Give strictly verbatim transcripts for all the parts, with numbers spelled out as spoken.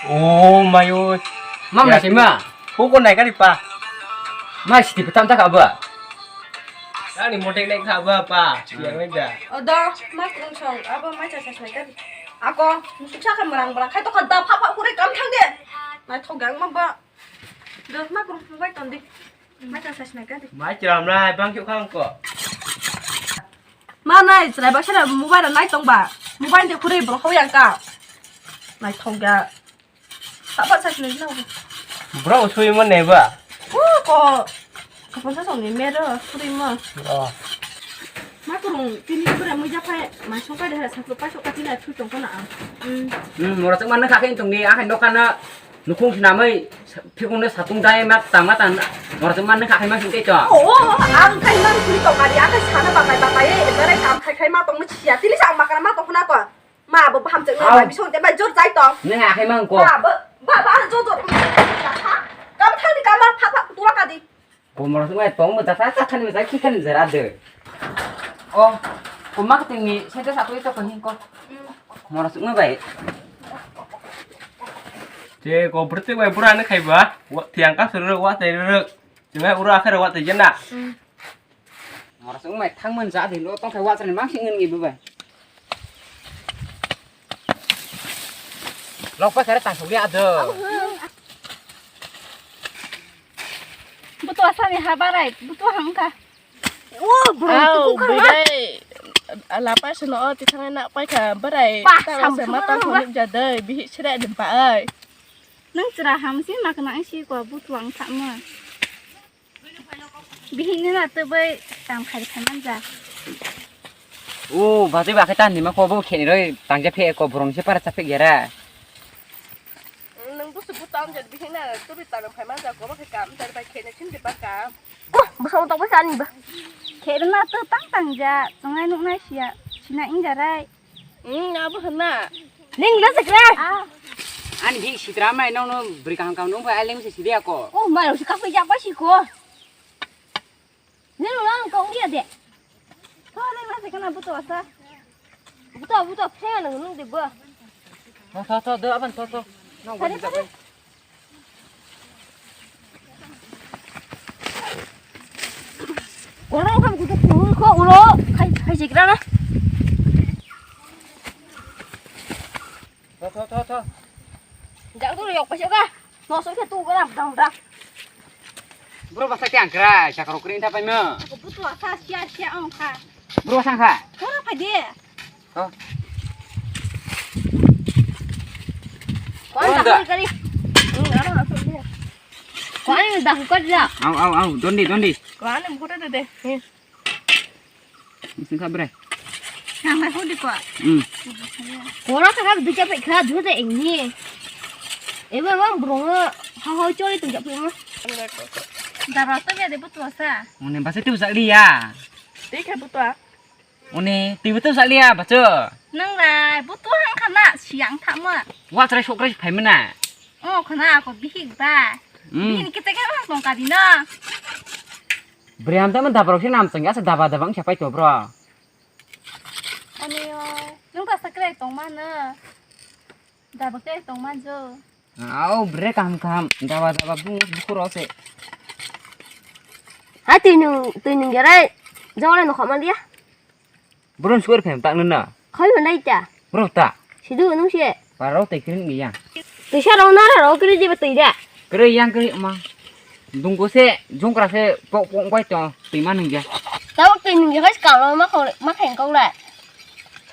Oh, mayo. Mam na sima. Huko nai kari pa. Mai siti petam tak apa? Ani motek naik kha ba pa. Yang naik da. Odo, ma krung song, abo mai cha cha nai kari. Ako, musuk sa kan merang merang. Khai to kan da pha pha kure kam thang de. Nai thok gang ma ba. Do, ma krung song bai ton di. Mai cha cha nai kari. Mai chram rai bang kyo khang ko. Ma nai chrai ba sara mobile nai tong ba. Mobile de kure bro hoi ang ka. Nai thok ga. Apa sa sini na. Bro, sui mo ne ba? Oh, ko. Kapan sa song ni mero, sui mo. Oh. Ma kurung tini bra mui ja pai, ma song pai de sa ko pa so ka tina thu tong ko na. Hmm. Hmm, mora tong man kha khe tong ni, a khe no kana nukung sinamai phikung ne satung dai mak tang ma tan. Mora tong man kha khe ma sing ke to. Oh, ang khai man sui tong kari, a khai sana ba kai ba kai, e bare kam khai khai ma tong ma sia. Tini sa ma kara ma tong na ko. Ma bo baham chang na ba bisong te ba jor jai tong. Nang akhai mang ko. Ma bo ba ba jor jor. Kam thang ni kam pha pha tura ka di. Bo mora sung mai tong mo ta ta ta khan me ta ki khan jara de. Oh, ko ma ka ting ni sai ta sa to to ko hin ko. Mora sung mai bai. Te ko berarti bai pura ne khai ba. Wa tiang ka suru wa tai ru. Cuma ura akhir wa tai jena. Mora sung mai thang man ja de lo tong khai wa chani mang sing ngi bu bai. Lok pa kare tang thok ya do. Butu asani ha barai, butu hangka. Oh, bro, au, tu kukha. Bidai, lapa seno o tithang na pai kha barai. Pa, ta sam se ma tang thok ja dei, bihi sere de ba ai. Nang chra ham si mak nang si ko butu ang tha ma. Bihini na tei bai tam khai khai manja. O, bajai ba khe ta nima ko bo khe ni roi tangja phe ko borong se para cha phe gera. Nang busu bu tam ja bihini na tei bai tam khai manja ko ba khe kam tar bai khe na chin de ba kam. Busu to bai ani ba. Khe na to tang tang ja, tongai nuk nai sia, sina inga rai. Hmm, abo hwnna. Ning le sikra. Ah. Ani hi sitra mai nong no bri kaham kaham nong bai aleng se sidia ko. Oh, mai si kapai jak bai si ko. Ning lo ang kong dia de. Tho ning le sikra buto asa. Buto buto phe nang nung de bo. Tho tho tho do aban tho tho. Nong bai. Oro kam kutu kuhu ko oro khai khai jikra na. Tho tho tho tho. Jak tu yok pasok ka. No so ke tu ko ram dam dam. Bro basa tiang kra, sakro kring ta pai ma. Ko putu asa sia sia ong kha. Bro sang kha. Ko ra phai de. Oh. Ko ani dah kari. Hmm, aro aro de. Ko ani dah ko dia. Au au au, dondi dondi. Ko ani buka de de. Hmm. Sing kha bre. Sang kha ko di ko. Hmm. Ko ra kha bi cha pe kha du de eng ni. Eba bang bro ha ho chori tu ja pe ma. Da ra to ya de butu asa. Mone basa tu ja ri ya. Te kha butu a. Oni, twi bo tong saliya, bacho. Nang lai, bo to hang khana, siang thama. Wa chrai sok chrai phai mana. Oh, khana ko bihik ba. Hmm. Bihik kita kan tong ka dino. Bre am tama daba rok se nam chang asa daba daba ang chapai to bro. Ani o, nung ka sakre tong mana. Daba kre tong manjo. Au, bre kaham kaham. Daba daba bung bukur ose. Hai twi nung, twi nung gerai. Jong le nokha man dia. Bro skur phem tak nuna. Khoi man dai ta. Bro ta. Sidu nung se. Paro te kring ni yang. Twi sa rong na ro kri di ba twi da. Kri yang kri ma. Dungko se, jongkra se, pok pok bai to, twi ma nung ja. Tabok twi nung ja, guys, kalo ma khole, ma kheng kau le.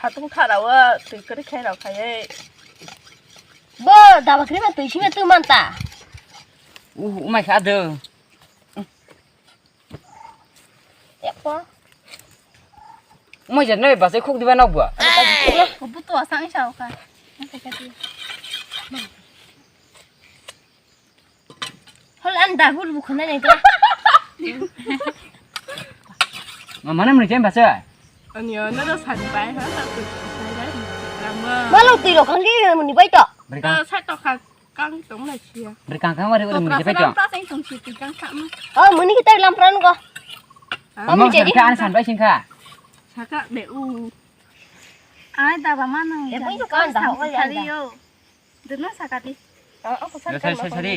Satung thara wa, twi kri khai rok khai. Bo, daba kri ma twi sime twi man ta. Uh, umai kha do. Eko. Umai jan noi, basai khuk diba nok bua. Ko butu asang isa ka. Hol an dahul bukhuna nai ta. Mana mani jem basa? Ani o na da san bai ha ta tu. Rama. Malo twi rok khang ki muni bai to. Mereka. Sa to kha kang tong na sia. Mereka kang mari udah muni bai to. Ta sing tong si kang kha ma. Oh, muni kita lam pran ko. Kamu jadi kan san bai sing kha. Saka be u. Ai da ba ma nang. E bai to kan da ho ya. Yo. Dwno sakati. Sari, sari, sari.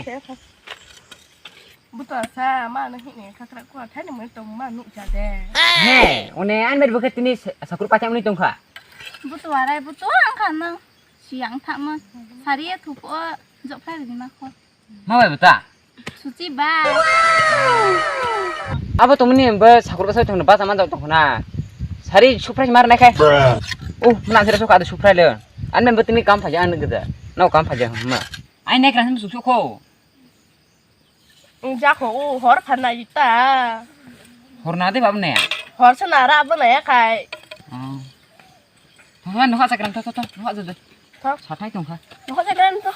Buto sa ma no hini khakra ko thani mo tong ma nuk ja de. He, one an mer bokhe tini sakur pacha mani tongkha. Buto arai buto ang kha no. Siang thama. Sari e thupo jok phai ri ma kho. Ma bai buta. Suchi ba. Abo tongmani bo sakur bwsai tongno bacha manjak tongkhna. Sari suprai mar nai khai. Oh, muna sira suka ado suprai le. An men bo tini kam phaja an gede. No kam phaja ma. Ai nek ran suk suk kho. Jakho o hor phanai ta. Hor na de bab ne. Hor sana ra bo na ya khai. Oh. Thangma nokha chakran to to to nokha jode. Thok. Sathai tongkha. Nokha chakran to.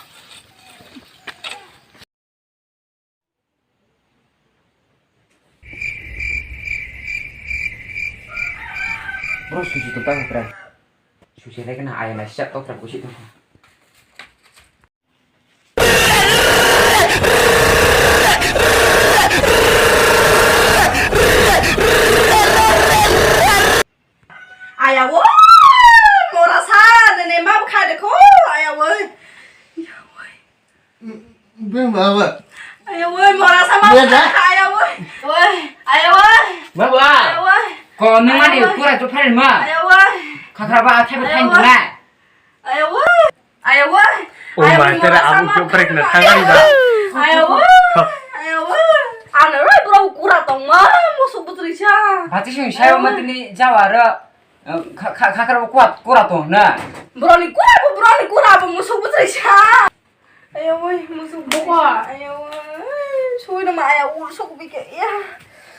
Bro susu to tang kra. Susu lagi na ayana siap to kra kusi to. Aya woi, mora sa, nene ma bukha dekho, aya woi. Aya woi. Beng ba ba. Aya woi, mora sa ma bukha, aya woi. Woi, aya woi. Ba ba. Aya woi. Ko nang mani kura tu phai ma. Aya woi. Khakra ba athai ba thai na. Aya woi. Aya woi. Oh my, tere abo khe break na thangani ba. Aya woi. Aya woi. Ano roi bro kura tong ma musuk butri cha. Bati sung sayo ma tini jawa ro. Kha kha kha kura kura tong na. Bro ni kura bo bro ni kura bo musuk butri cha. Aya woi musuk butri cha. Aya woi. Soi na ma aya ur sok bi ke ya.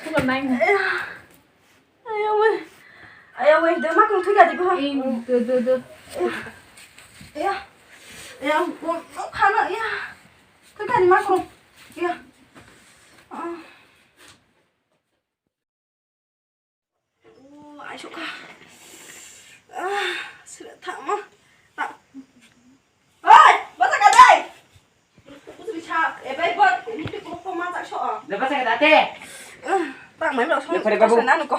Kura nai. Aya. Aya woi. Aya woi, de ma kong thwi gadi bo. Ing, de, de, de. Ya. Ya, bo, bo khana, ya. Thwi gadi ma kong. Ya. Ah. Oh, ai sukha. Ah, sira thama. Ta. Oi, bacha ka dai. Butri sa, e bai bot, ni tu ko ma tak so. Le bacha ka date. Tak mai lo so. Nanu ko.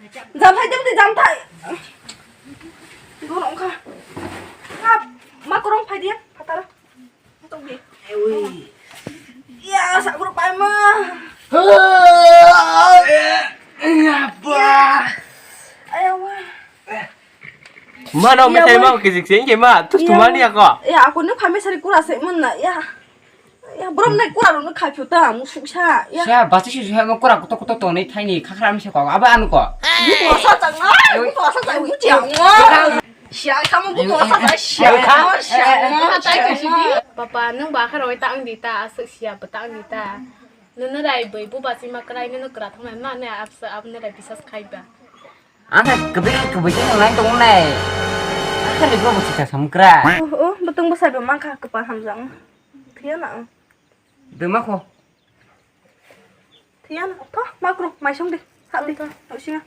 Jam thai, jam thai, jam thai. Go nong kha. Hap, ma korong phai dia, phatara. Tok di. Ewi. Ya, sa guru pai ma. Ya, ba. Ayo, wah. Mano mesai mau kijik sing ke ma, terus tumani ako. Ya, aku ni kami sari kura se mun na, ya. Ya, brom nai kura ro khai phuta, musuk sa, ya. Sa, basi su ha mo kura kuto kuto to nei thai ni khakra mi se ko, aba anu ko. Ni to sa chang na, ni to sa chang ni chang. Sia kamu kuto sa sa sia. Papa, nung ba kharo ta ang di ta, asuk sia ba ta ang di ta. Nunu rai bui bu basi ma krai nunu kra thang ma ne apsa ab ne rai bisas khai ba. Ang khe kwbwi kwbwi khe nang nai tongo nai. Ang khe nini bo chikha samkra. Oh, oh, bwtwng bwsai bo mankha kwpal hamjak. Phiya na ang. Dwma kho. Phiya na. Tho, ma kro, mai song di. Hap di. Tho. Tho, singa.